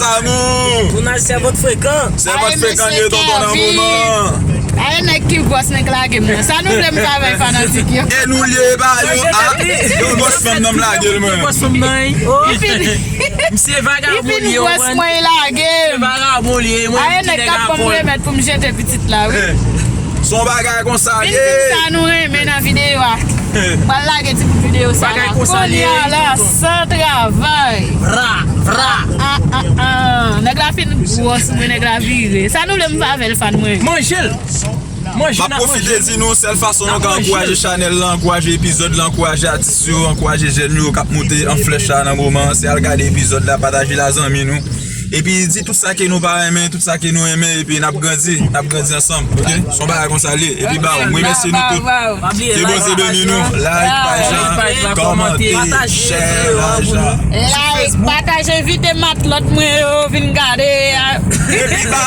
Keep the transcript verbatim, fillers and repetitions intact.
Amou. Tounaj sèvant frekan. Sèvant frekan, li ye tonton nan moman. Aye, nèg ki gwòs, nèg lage m nan. Sa nou vle m sa avè fanatik yo? E nou lye ba yo. Yo gwòs fanm nan, m lage l mwen. Gwòs fanm nan. Misye vagabon li ye. Gwòs mwen lage m. Vagabon li ye. Aye, nèg k ap ban m remèd pou m jete pitit la wi. Se yon bagay konsa ye. Vin di m sa nou renmen nan videyo a. Pral lage ti bout videyo sa la. Kounye a la, san travay. Vra, vra. Ah, ah, ah. Nèg la fin gwòs mwen, nèg la vire. Sa nou vle m fè avè l, fan mwen? Manje l. Manje l. M ap pwofite di nou, sèl fason nou ka ankouraje chanèl la, ankouraje epizòd la, ankouraje atis yo, ankouraje jèn yo k ap monte an flèch la nan moman an, se al gade epizòd la, pataje l a zanmi nou. Epi di tout sa ke nou pa renmen, tout sa ke nou renmen, epi n ap grandi, n ap grandi ansanm, ok? Se yon bagay konsa l ye. Epi ba, m remèsye nou tout. Ke Bondye beni nou. Like, paj la, kòmante, share paj la. Like, pataje, envite matlòt mwen yo vin gade. Epi ba!